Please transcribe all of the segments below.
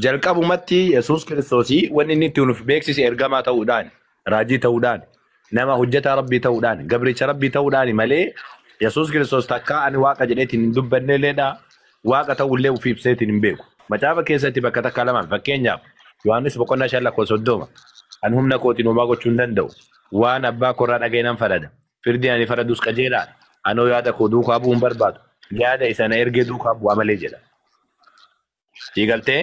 Jalqabumatti Yesuus Kiristoosii wanni inni itti nuuf beeksise ergamaa ta'uudhaan, raajii ta'uudhaan, nama hojjetaa Rabbii ta'uudhaan, gabricha Rabbii ta'uudhaan malee Yesuus Kiristoos takkaa ani waaqa jedheetiin hin dubbannelleedha. Waaqa ta'ullee ofii ibseetiin hin beeku. Macaafa keessatti bakka takka lamaan fakkeenyaaf Yohaannis boqonnaa 5 lakkoofsa 30 ani humna kootiin homaa gochuu hin danda'u. Waan abbaa koorraa dhaga'e nan farada. Firdii ani faradus qajeelaadha. Anoo yaada koo duukaa bu'uu hin barbaadu. Yaada isa na ergee duukaa bu'a malee jedha. Siigaltee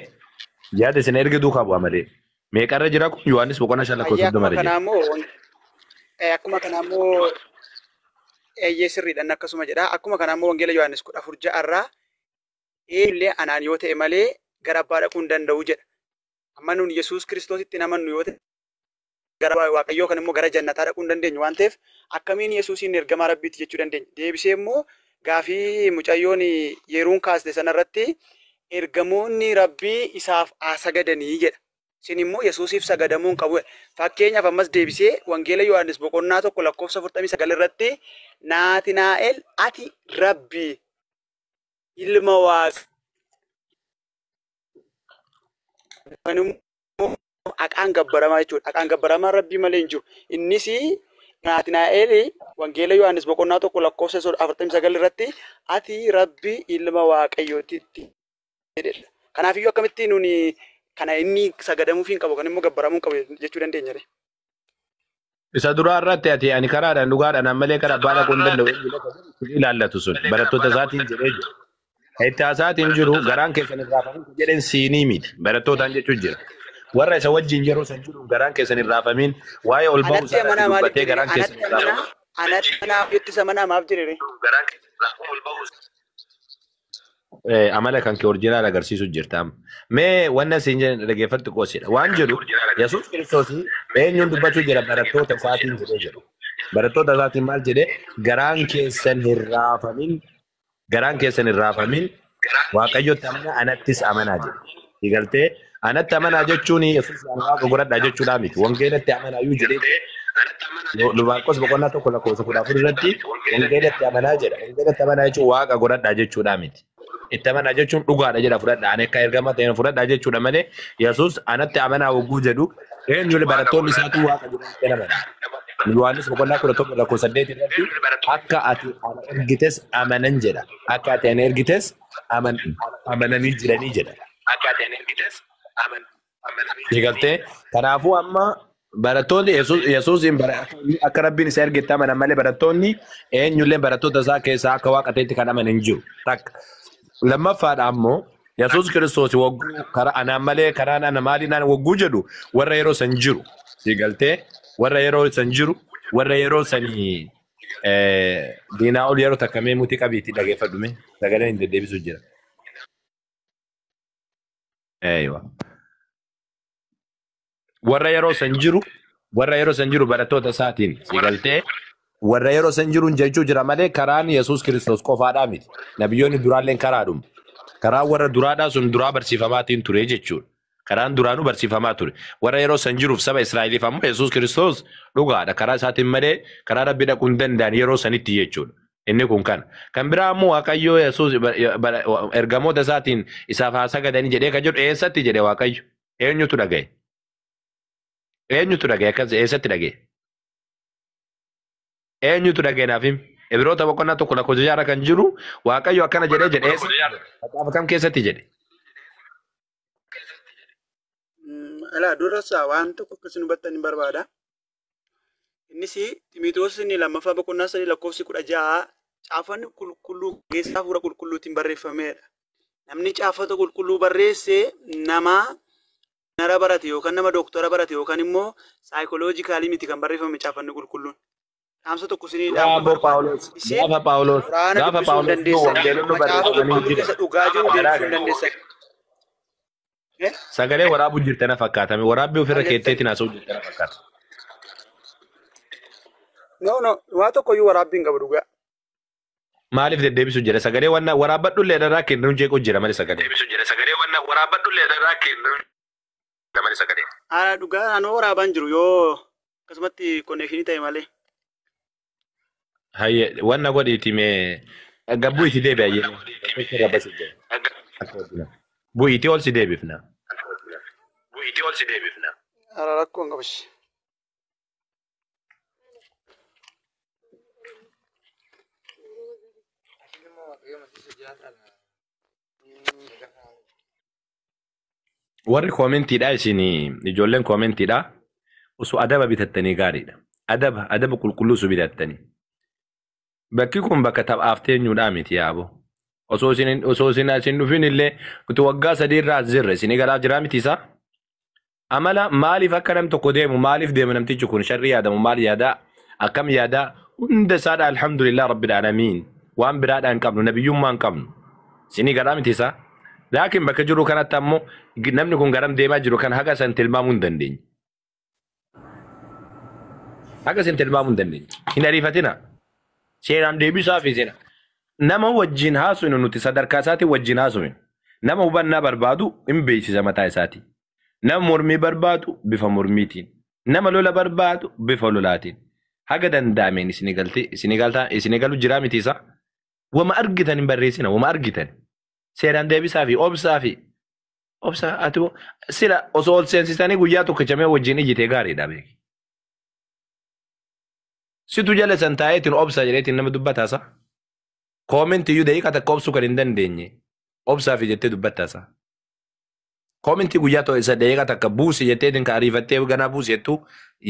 yaada isa na ergee duukaa bu'a malee. Meeqarra jira kun Yohaannis boqonnaa 5 lakkoofsa Hayyee 30 akkuma irra kanaa jira. immoo akkuma kanaa immoo eeyyee sirriidhaan akkasuma jedha. Akkuma kanaa immoo Wangeela Yohaannis 14:6 irraa eenyullee anaan yoo ta'e malee gara abbaa dhaquu hin danda'u jedha. Amma nuun Yesuus Kiristoositti hin amannu yoo ta'e gara Waaqayyoo kan immoo gara jannataa dhaquu hin dandeenyu waan ta'eef akkamiin Yesuusiin ergamaa Rabbiitti jechuu dandeenya. Deebisee immoo gaafii mucayyoon yeroon kaaste sanarratti ergamoonni Rabbii isaaf haa sagadanii jedha. Isin immoo Yesuusiif sagadamuu hin qabu. Fakkeenyaaf ammas deebisee Wangeela Yohaannis boqonnaa 1 lakkoofsa 49 irratti Naatinaa'el ati Rabbii ilma Waaqaa kan immoo haqaan gabbaramaa jechuudha. Haqaan gabbaramaa Rabbii malee hin jiru. Innis Naatinaa'el Wangeela Yohaannis boqonnaa 1 lakkoofsa 49 irratti ati Rabbii ilma Waaqayyootitti jedhedha. Kanaafiyyuu akkamitti nuni kana inni sagadamuuf hin qabu kan immoo gabbaramuu hin qabu jechuu dandeenya ree. Isa duraa irratti ati ani karaadhaan dhugaadhaan ammalee karaa abbaa dhaquu hin danda'u ilaallatu sun barattoota isaatiin jedhee jira. Itti haasaatiin jiru garaan keessan hin raafamin jedheen siinii miti barattootaan jechuun jira. Warra isa wajjin yeroo san jiru garaan keessan hin raafamin waa'ee ol ba'uu Anatti isaa amanaa maaliif dubbatee jedhe? garaan keessan Anatti hin raafamin. amanaa anatti amanaa ofitti amanaa maaf jedhe ree? Amala kan kee orjinaal agarsiisu jirta amma. Mee wanna siin jedhan dhaggeeffadhu qoosidha. Waan jedhu Yesuus Kiristoos eenyuun dubbachuu jira barattoota isaatiin jedhee jedhu. Barattoota isaatiin maal jedhee garaan keessan hin raafamin garaan keessan hin raafamin Waaqayyotti amanaa anattis amanaa jedhe. Galtee anatti amanaa jechuun Yesuus waaqa godhadhaa jechuudhaa miti. Wangeelatti amanaa iyyuu jedhee jira. Luqaas boqonnaa 1 lakkoofsa 14 irratti wangeelatti amanaa jedha. Wangeelatti amanaa jechuun waaqa godhadhaa jechuudhaa miti. Itti amanaa jechuun dhugaadha jedha fudhadhaa. Ani akka ergama ta'een fudhadhaa jechuudha malee Yesuus anatti amanaa hogguu jedhu eenyuun barattoonni isaatu waaqa jedhanii amanan. Yohaannis boqonnaa 17 lakkoofsa 8 irratti akka ati ana ergites amanan jedha. Akka ati ana ergites amananii jiranii jedha. Galtee kanaafuu amma barattoonni Yesuusiin akka Rabbiin isa ergetti amanan malee barattoonni eenyullee barattoota isaa keessaa akka waaqa ta'etti kan amanan hin jiru. Takka. Lammaffaadha ammoo Yesuus Kiristoos wagguu karaa anaan malee karaan ana maaliin ana wagguu jedhu warra yeroo san jiru. Galtee warra yeroo san jiru warra yeroo sanii diinaa ol yeroo takka mee muti qabiitti dhageeffadhu mee sagaleen hin deddeebisu jira. Eeywa. Warra yeroo san jiru warra yeroo san jiru barattoota isaatiin galtee warra yeroo san jiruun jechuu jira malee karaan Yesuus Kiristoos qofaadhaa miti. Nabiyyoonni duraalleen karaadhuma. Karaan warra duraadhaa sun duraa barsiifamaatiin ture jechuudha. Karaan duraanuu barsiifamaa ture. Warra yeroo san jiruuf saba Israa'eliif ammoo Yesuus Kiristoos dhugaadha. Karaa isaatiin malee karaa Rabbi dhaquu hin danda'an yeroo sanitti jechuudha. Inni kun kana. Kan biraa ammoo Waaqayyo Yesuus ergamoota isaatiin isaaf haa sagadanii jedhee kan jedhu eessatti jedhe Waaqayyo? Eenyutu dhaga'e? Eenyutu dhaga'e? Akkas eessatti dhaga'e? Eenyutu dhaga'e naaf himi? Ibroota boqonnaa 1 lakkoofsa 6 kan jiru Waaqayyo akkana jedhee jedhe eessatti jedhe? Macaafa kam keessatti jedhe? Alaa durasa waan tokko akkasiin hubattan hin barbaada. Innis Ximitoos inni lammaffaa boqonnaa 3 lakkoofsi 16 caafanni qulqulluu keessaa hafuura qulqulluutiin barreeffamedha. Namni caafata qulqulluu barreesse nama nara barate yookaan nama dooktora barate yookaan immoo saayikoloojikaalii miti kan barreeffame caafanni qulqulluun. Dhaamsa tokko isinii dhaamuu Gaafa barbaada. Phaawulos Isin gaafa Phaawulos quraana gaafa dubbisuu hin Phaawulos dandeessan. wangeelonni Macaafa barreeffamanii qulqulluu jira. keessa dhugaa jiru deebisuu hin dandeessan. Sagalee waraabuu jirtana fakkaatame. Waraabbii ofirra Maal jettan? keetteetiin haasa'uu jirtana fakkaata. No, no, waa tokko iyyuu waraabbii hin qabu dhugaa. Maaliif deddeebisu jira? Sagalee wanna waraabbadhu illee irraa kennu jeequ jira malee sagalee. Haa dhugaa anoo waraabaan jiru yoo akkasumatti konnekshinii ta'e malee. Hayyee wanna godhiiti mee gabbuu itti deebi hayyee. Bu'iitii ol si deebifna. Bu'iitii ol si deebifna. Ara rakkoo hin qabu. Warri koomentiidha isin ijoolleen koomentiidha osoo adaba bitattanii gaariidha. Adaba adaba qulqulluu osoo bitattanii. Bakki kun bakka taphaaf teenyuudhaa miti yaabo. Osoo isin asin dhufin illee nuti waggaa 3 irraa as jirra isin galaa jiraa miti isaa. Amala maaliif akka nam tokko deemu maaliif deema namtichi kun sharri yaadamu maal yaadaa akkam yaadaa hunda isaadha alhamdulillah rabbil aalamiin waan biraadhaan hin qabnu nabiyyummaa hin qabnu isinii galaa miti isaa. Laakiin bakka jiru kanatti ammoo namni kun garam deemaa jiru kan haga san tilmaamuu hin dandeenye. Haga san tilmaamuu hin dandeenye. Hin ariifatina. Seeraan deebisaa fi seera. Nama wajjin haasofnu nuti sadarkaa isaatiin wajjin haasofnu. Nama hubannaa barbaadu hin beeksisa mataa isaati. Nama mormii barbaadu bifa mormiitiin. Nama lola barbaadu bifa lolaatiin. Haga danda'ameen isinii galu jiraa miti isaa. Wama argitan hin barreessina wama argitan. Seeraan deebisaa fi obsaa fi obsaa ati sila osoo ol seensisanii guyyaa tokkichamee wajjin ijjitee gaariidha beeki. Situ jala san taa'eetiin obsaa jedheetiin nama dubbataasa. Koomentii iyyuu daqiiqa takka obsuu kan hin dandeenye obsaa fi jettee dubbattaasa. Koomentii guyyaa tokko isa daqiiqa takka buusi jetteetiin kan ariifattee ganaa buusi jettu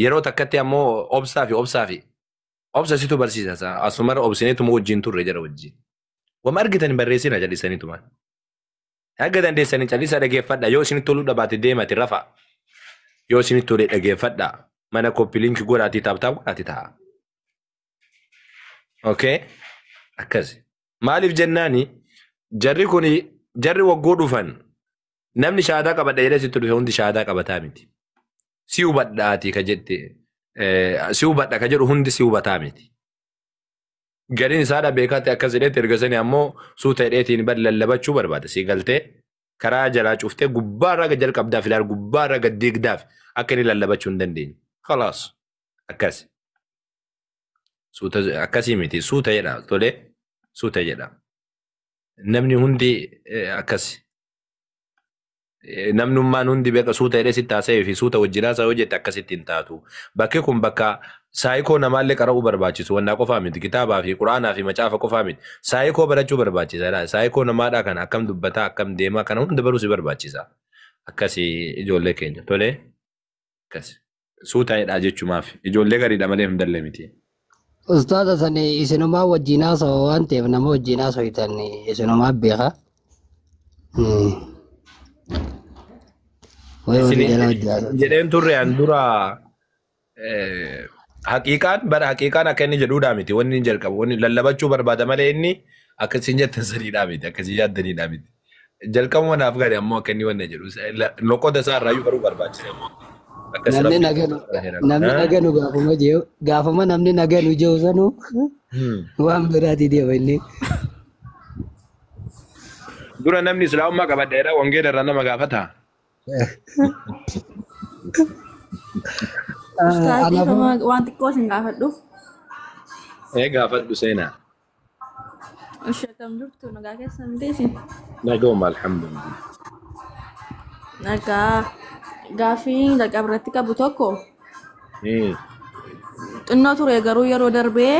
yeroo takkatti ammoo obsaa fi obsaa fi obsa situ barsiisa. Asumarra obsineetuma wajjin turre jara wajjin. Wama argitan hin barreessina jallisaniituma. Haga dandeessanii callisa dhageeffadha. Yoo isinitti toluu dhabaate deemati rafa. Yoo isinitti tole dhageeffadha. Mana koppii linkii godhaatii taaptaap godhaatii ta'a. Okay? Akkas. Maaliif jennaani jarri kuni jarri waggoo dhufan namni shaadaa qabadha jedhee sitti dhufe hundi shaadaa qabataa miti. Si hubadhaati ka jette si hubadha ka jedhu hundi si hubataa miti. Gariin isaadha beekaatti akkas jedheetti erga sanii ammoo suuta hidheetiin bari lallabachuu barbaada. Si galtee karaa jalaa cuftee gubbaarraa gad jalqabdaaf ilaal gubbaarraa gad diigdaaf akka inni lallabachuu hin dandeenye. Khalaas akkas. Suuta akkasii miti suuta jedha tolee suuta jedha. Namni hundi akkas. Namnummaan hundi beeka suuta jedhee sitti haasa'ee fi suuta wajjin haasa'ee hojjette akkasitti hin taatu. Bakki kun bakka saayikoo namaallee qara'uu barbaachisu wannaa qofaa miti kitaabaa fi quraanaa fi macaafa qofaa miti saayikoo barachuu barbaachisa. Saayikoo namaadhaa kana akkam dubbataa akkam deemaa kana hunda baruu si barbaachisa. Akkasii ijoollee keenya tolee akkas suuta jedhaa jechumaaf ijoollee gariidha malee hundallee miti. Ustaaza sani isinumaa wajjin haasa'u waan ta'eef nama wajjin haasa'u isinumaa beeka. Jedheen turre an dura haqiiqaan bara haqiiqaan akka inni jedhuudhaa miti wanni inni jalqabu wanni lallabachuu barbaada malee inni akkasiin jettan saniidhaa miti akkasiin yaaddaniidhaa miti. Jalqabuma naaf gadi ammoo akka inni wanna jedhu loqoda isaa irraayyuu baruu barbaachisa. Namni naganu gaafuma jiru gaafuma namni naganu jiru sanuu waan biraati deema inni. Dura namni islaamummaa qabadheera wangeela irraa nama gaafata. Ustaazii waan xiqqoo isin gaafadhu. Gaafadhu seenaa. Ishee akkam jirtu nagaa keessan miti? Naguma alhamdulillah. Nagaa gaaffii jalqaba irratti qabu tokko. Xinnoo ture garuu yeroo darbee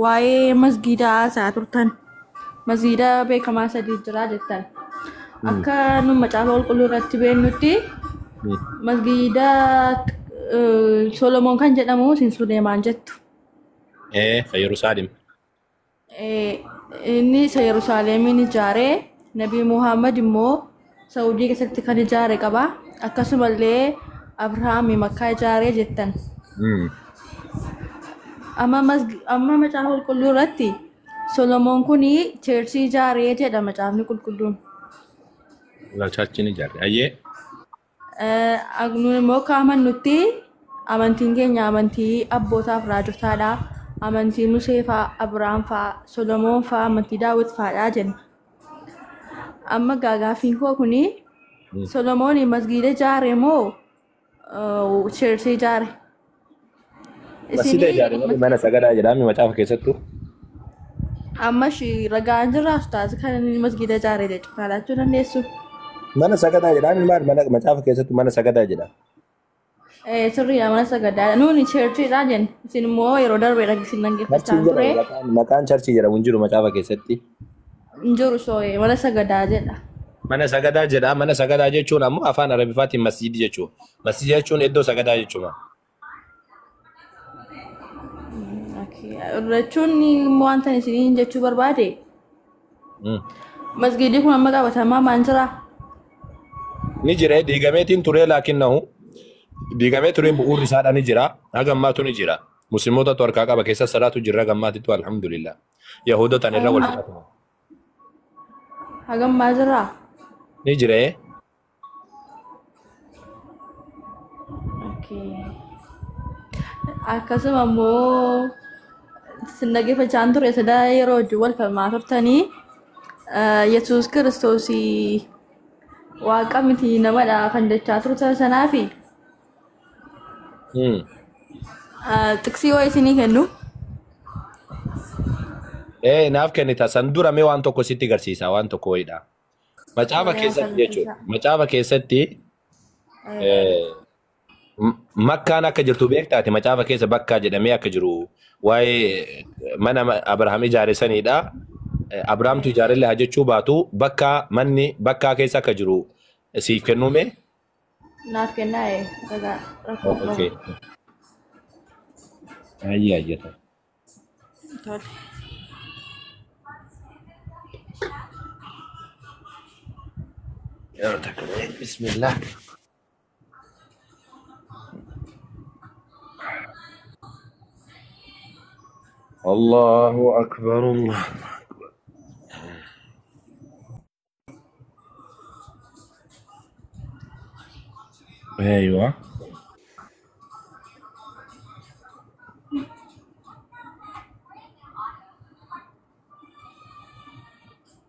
waa'ee masgiidaa haasaa turtan. Masgiida beekamaa 3 jira jettan. Akka nu macaafa qulqulluu irratti beeknutti masgiida Solomoon kan jedhamu isin Suleemaan jettu. Yerusaalem. Inni isa Yerusaalemiin ijaaree Nabii Muhammad immoo Saudii keessatti kan ijaare qaba. Akkasumallee Abrahaam Makkaa ijaaree jettan. Amma macaafa qulqulluu irratti Solomoon kun cheerchii ijaaree jedha macaafni qulqulluun. Chaarchiin ijaarre. Ayyee. Nuyi immoo kaaman nutti amantiin keenya amantii abbootaaf raajotaadha. Amantii Musee fa'aa, Abrahaam fa'aa, Solomoon fa'aa, amantii Daawit fa'aadha jenna. Amma gaaffiin koo kuni Solomoon masgiida ijaare moo cheerchii ijaare? Masgiida ijaare malee mana sagadaa jedhame macaafa keessattuu. Amma ragaan jira ustaaz kan inni masgiida ijaare jechuudha. Laachuu dandeessu. Mana sagadaa jedha. Maal mana macaafa keessatti mana sagadaa jedha. Sirriidha mana sagadaadha. Nuuni cheerchiidha jenna. Isin immoo yeroo darbe isin dhaggeeffachaa Charchii ture. jedhamu maqaan charchii jedhamu hin jiru macaafa keessatti. Hin jiru sooyee mana sagadaa jedha. Mana sagadaa jedha. Mana sagadaa jechuun ammoo afaan Arabiffaatiin masjidii jechuudha. Masjidii jechuun iddoo sagadaa jechuudha. Jechuun wanta isiniin jechuu barbaade masgiidii kun amma qabatamaa maan jiraa? Ni jira diigameetiin turee laakinnahu diigamee turee bu'uurri isaadha ni jira. Haga ammaatu ni jira. Musliimootatu harkaa qaba keessa salaatu jirra haga ammaatitu alhamdulillah. Yahudotaan irra wal fudhatama. Haga ammaa jiraa? Ni jira. Akkasuma immoo isin dhaggeeffachaa ture sada yeroo wajjin wal falmaa turtanii Yesuus Kiristoos waaqa miti namadha kan jechaa turtan sanaafi xiqsii yoo isinii kennu. Naaf kennita san dura mee waan tokko sitti agarsiisa waan tokko wayiidha. Macaafa keessatti jechuudha. Macaafa keessatti makkaan akka jirtu beektaati macaafa keessa bakkaa jedhamee akka jiru waa'ee mana Abrahaam ijaare sanidha. Abrahaamtu ijaarellee haa jechuu baatu bakkaa manni bakkaa keessa akka jiru siif kennuume. Naaf kennaa rakkoo Okay. Ayyee ayyee. Tole. Yeroo takka bismillah. Allahu akbar Allah. ايوه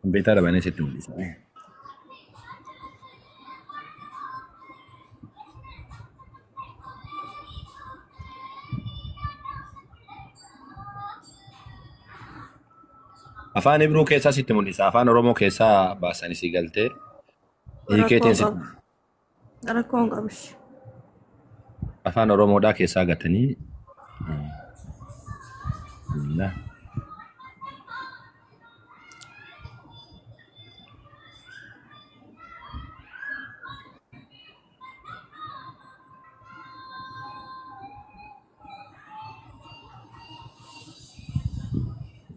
كمبيوتر بني ست مليون. Afaan Ibroo keessaa sitti mul'isa. Afaan Oromoo keessaa baasanii si galtee hiikeetiin sitti Rakkoo hin qabus. Afaan Oromoodhaa keessaa gatanii. Bismillah.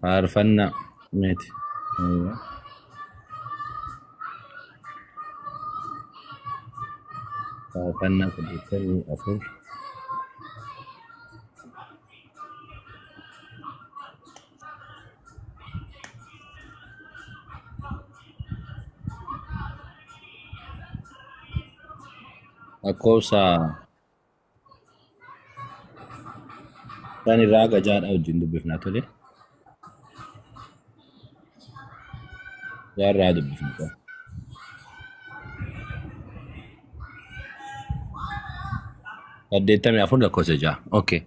Faarfannaa meeti. Faarfannaa 84. Lakkoofsa isaan irraa haga jaadhaa wajjin dubbifnaa tole. Jaarraa dubbifna. 84 lakkoofsa 6. Okay.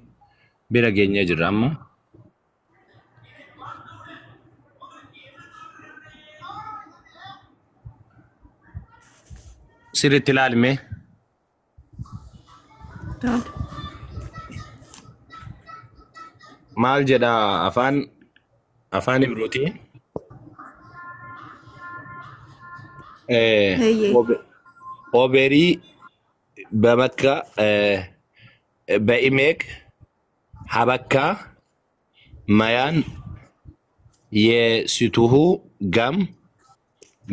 Bira geenyee jirra amma. Sirriitti ilaalime. Maal jedha afaan Ibrooti? Oberii በመካ በኢሜክ ሀበካ ማያን የሲቱሁ ጋም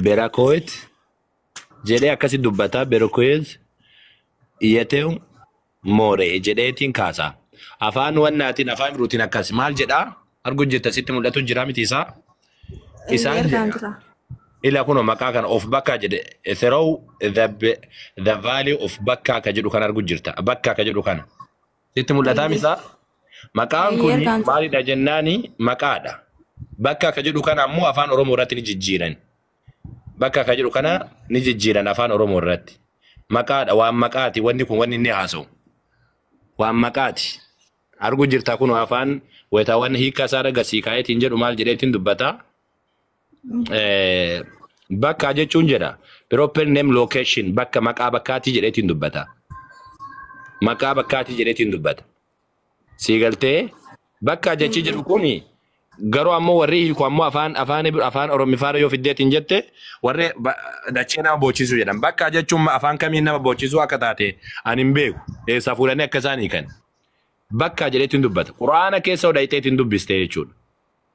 ቤራኮት jedhee akkasi dubbata berokoyet yetew moore jedheetiin kaasa. Afaan wannaatiin afaan Ibruutiin akkas maal jedhaa argu jirta sitti mul'atu jira miti isaa. Isaan jedha. Ila kunoo maqaa kana of bakkaa jedhe through the valley of bakkaa ka jedhu kan argu jirta bakkaa ka jedhu kana. Sitti mul'ataa misaa? Maqaan kun maalidha jennaani maqaadha. Bakka ka jedhu kana ammoo afaan Oromoo irratti ni jijjiiran. Bakka ka jedhu kana ni jijjiiran afaan Oromoo irratti. Maqaadha waan maqaati wanni kun wanni inni haasa'u. Waan maqaati. Argu jirta kun afaan wayitaawwan hiika isaa dhagasii kaayetiin jedhu maal jedheetiin dubbata. Bakka jechuun jedha. Proper name location bakka maqaa bakkaatii jedheetiin dubbata. Maqaa bakkaatii jedheetiin dubbata. Sii galtee bakka jechi jedhu kuni garuu ammoo warri hiiku ammoo afaan afaan afaan Oromifaara yoo fiddeetiin jette warri dachee nama boochisuu jedhan. Bakka jechuun afaan kamiin nama boochisuu akka taate ani hin beeku. Eessaa fuudhanii akka isaan hiikan. Bakka jedheetiin dubbata. Quraana keessa odhayiteetiin dubbiste jechuudha.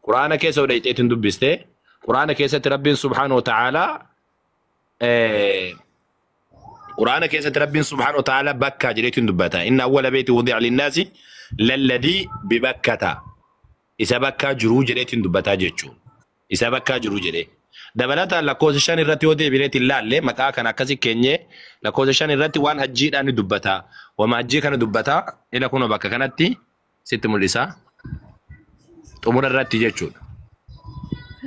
Quraana keessa odhayiteetiin dubbiste. Quraana keessatti Rabbiin subhaanahu wa ta'aalaa Quraana keessatti Rabbiin subhaanahu wa ta'aalaa bakka jedheetiin dubbata. Inna awwala beeti wudi'a linnaasi lalladii bibakkata. Isa bakkaa jiruu jedheetiin dubbataa jechuudha. Isa bakkaa jiruu jedhee. Dabalataan lakkoofsa 5 irratti yoo deebineetiin ilaalle maqaa kana akkasi keenyee lakkoofsa 5 irratti waan hajjiidhaan ni dubbata. Wama hajjii kana dubbata ila kunoo bakka kanatti sitti mul'isa. Xumura irratti jechuudha.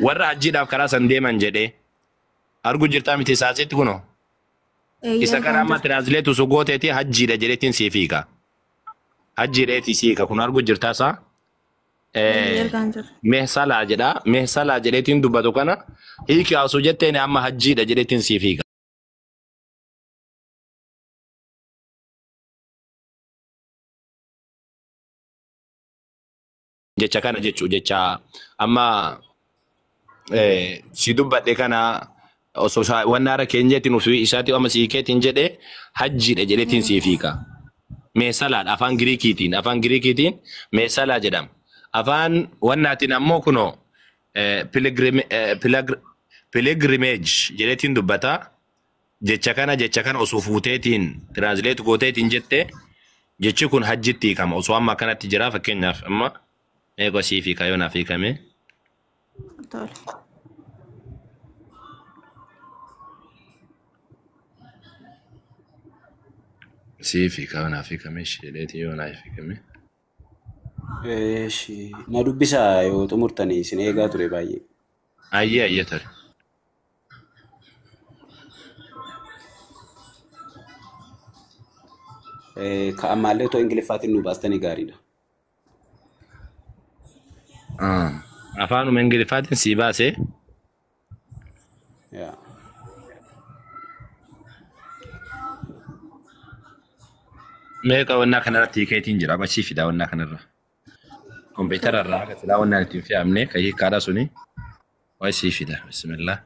Warra hajjiidhaaf karaa san deeman jedhee argu jirtaa miti isaasitti kunoo. Isa kana amma tiraansleetu osoo gooteeti hajjiidha jedheetiin siif hiika. Hajjiidheeti siif hiika kun argu jirtaa isaa. Mehsalaa jedha. Mehsalaa jedheetiin dubbatu kana hiiki osoo jetteen amma hajjiidha jedheetiin siif hiika. Jecha kana jechuu jecha amma si dubbadhe kana osoo wanna hara keenyeetiin ofii isaati amma siikeetiin jedhee hajjiidha jedheetiin siif hiika. Meesalaadha afaan Giriikiitiin meesalaa jedhama. Afaan wannaatiin ammoo kunoo pilgrimage jedheetiin dubbata. Jecha kana osoo fuuteetiin tiraansleet gooteetiin jette jechi kun hajjitti hiikama. Osoo amma akkanatti jira fakkeenyaaf amma eegoo siif hiika yoo naaf hiikame. Tole. Siif hiika yoo naaf hiikame isheetii yoo naaf hiikame. Na dubbisaa yoo xumurtanii isin eegaa ture baay'ee. Ayyee ayyee tole. Ka ammaallee otoo Ingiliffaatiin nu baastanii gaariidha. Afaanuma Ingiliffaatiin sii baasee. Meeqa wannaa kanarratti hiikeetiin jira achi fidaa wannaa kanarra. Kompiitara irraa akka silaa wannaan ittiin fe'amne kan hiikkaadha suni waa sii fida bismillah.